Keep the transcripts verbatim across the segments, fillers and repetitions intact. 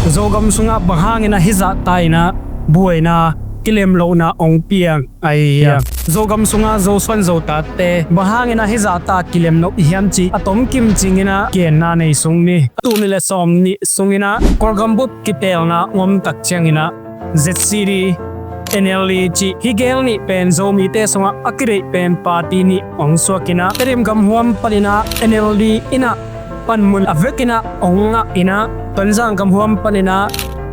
Zogam sungah bang hangin ah hih zahta in ah buaina, kilemlohna hong piang ahi hiam? Zogam sungah Zo suan Zo tate bang hangin ah hih zahta kilemloh i hiam cih a tomkim cingin ah genna nei sung ni. Tul nih le sawmnih sungin ah Kawlgam bup kiteelna hong om tak ciangin ah Z C D, N L D cih hih gel nih pen Zomite sungah a kideih pen party nih hong suak in ah, Tedim gamhuam panin ah N L D in ah panmun a vekin ah hong ngah in ah, Tonzang gamhuam panin ah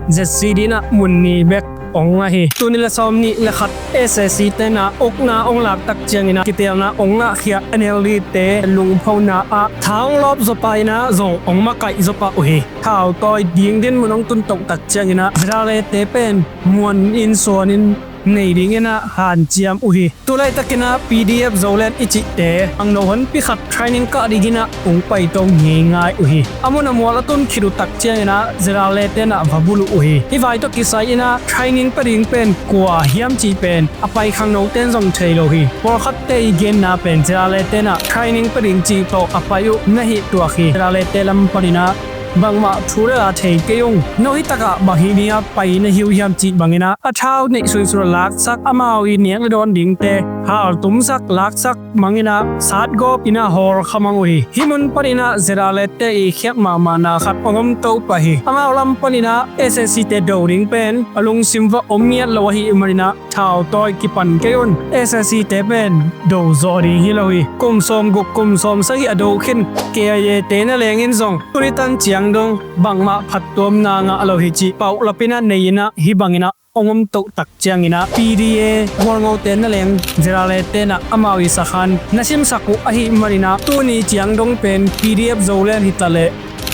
Z C D in ah mun ni bek hong ngah hi. Tul nih le sawmnih le khat S A C te in ah ukna hong lak tak ciangin ah kiteelna hong ngahkhia N L D te lungphona ah tha hong lawp zawpa in ah zong hong makaih zawpa uh hi. Thautawi ding dinmun hong tuntoh tak ciangin ah Z R A te pen muan in suan in nei dingin ah hanciam uh hi. Tulaitakin ah P D F Zoland i cihte khangno honpi khat training kah dingin ah hong paito ngeingai uh hi. A mun a mual a tun khit uh tak ciangin ah Z R A te in ah va buluh uh hi. Hih vai tawh kisai in ah training pia ding pen kua hiam cih pen a pai khangnote in zong thei lo hi. Pawlkhatte i genna pen Z R A te in ah training pia ding cih tawh a pai uh na hih tuak hi. Z R A te lam panin ah bangmah thu le la thei kei ung. No hih takah bang hih dingah pai na hi uh hiam cih bangin ah a thau neih suihsuih laksak, amau i nek le dawn dingte haltumsak laksak mangin ah satgawp in ah hawlkha mang uh hi. Hih mun panin ah Z R A te i khiat mahmahna khat hong om to pah hi. Amau lam panin ah S A C te do ding pen a lungsim va om ngiat lo ahih manin ah thautawi kipan kei un. S A C te pen do zawh ding hi lo hi. Kum sawmguk kum sawmsagih a do khin K I A te na lengin zong tuni tan ciang dong bangmah phattuamna ngah lo hi cih paulap in ah nei in ah hih bangin ah hong om toh tak ciangin ah P D A Gualngote na leng Z R A te in ah amau i sakhan na simsak uh ahih manin ah tuni ciang dong pen P D F Zoland hi ta leh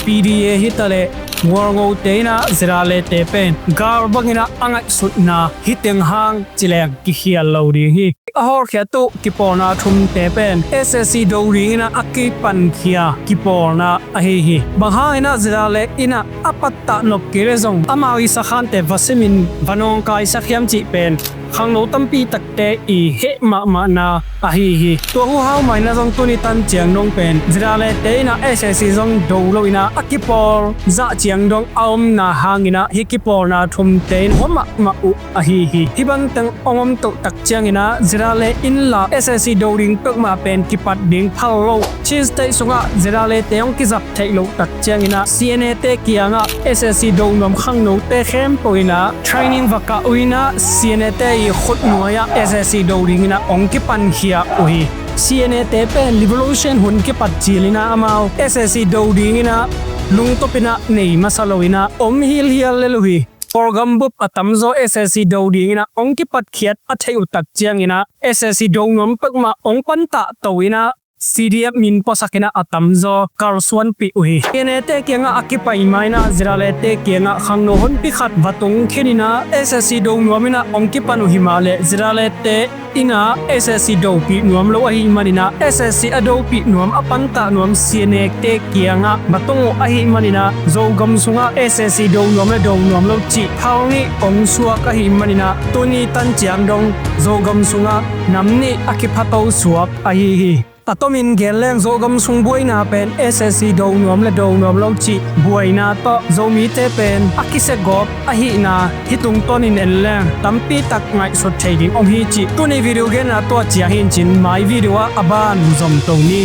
P D A hi ta leh Gualngote in ah Z R A te pen gal bangin ah a ngaihsutna hi teng hang ci leng kikhial lo ding hi. A hawlkhiat uh kipawlna thumte pen S A C do dingin ah a kipankhia kipawlna ahi hi. Bang hangin ah Z R A in ah a pattah nop kei leh zong amau i sakhante va simin va nawngkaisak hiam cih pen khangno tampi takte i heh mahmahna ahi hi. Tua huhau mah in ah zong tuni tan ciang dong pen Z R A te in ah S A C zong do lo in ah a kipawl zah ciang dong a omna hangin ah hih kipawlna thumte in hua mahmah uh ahi hi. Hih bangteng hong om toh tak ciangin ah Z R A in lah S A C do ding peuhmah pen kipat ding phal lo. Chin State sungah Z R A te hong kizap theih loh tak ciangin ah C N A te kiangah S A C do nuam khangnote khempeuh in ah training va kah uh in ah C N A te i khutnuai ah S A C do dingin ah hong kipankhia uh hi. C N A te pen revolution hun kipat cilin ah amau S A C do dingin ah lungtop in ah nei masa lo in ah om hilhial lel uh hi. Kawlgam bup a tamzaw S A C do dingin ah hong kipatkhiat a theih uh tak ciangin ah S A C do nuam peuhmah hong pantah to in ah C D F min puasak in ah a tamzaw kalsuanpih uh hi. C N A te kiangah a kipai ma in ah Z R A te kiangah khangno honpi khat va tung khin in ah S A C do nuam in ah hong kipan uh hi mah leh Z R A te in ah S A C dopih nuam lo ahih manin ah S A C a dopih nuam a pantah nuam C N A te kiangah va tung uh ahih manin ah Zogam sungah S A C do nuam le do nuam lo cih phal nih hong suak ahih manin ah tuni tan ciang dong Zogam sungah nam nih a kiphato suak ahi hi. A tomin gen leng Zogam sung buaina pen S A C do nuam le do nuam lo cih buaina tawh Zomite pen a kisia gawp ahihna hih tungtawnin en leng tampi tak ngaihsut thei ding om hi cih tuni video genna tua ciang hi in cin mai video ah a ban zom to ni.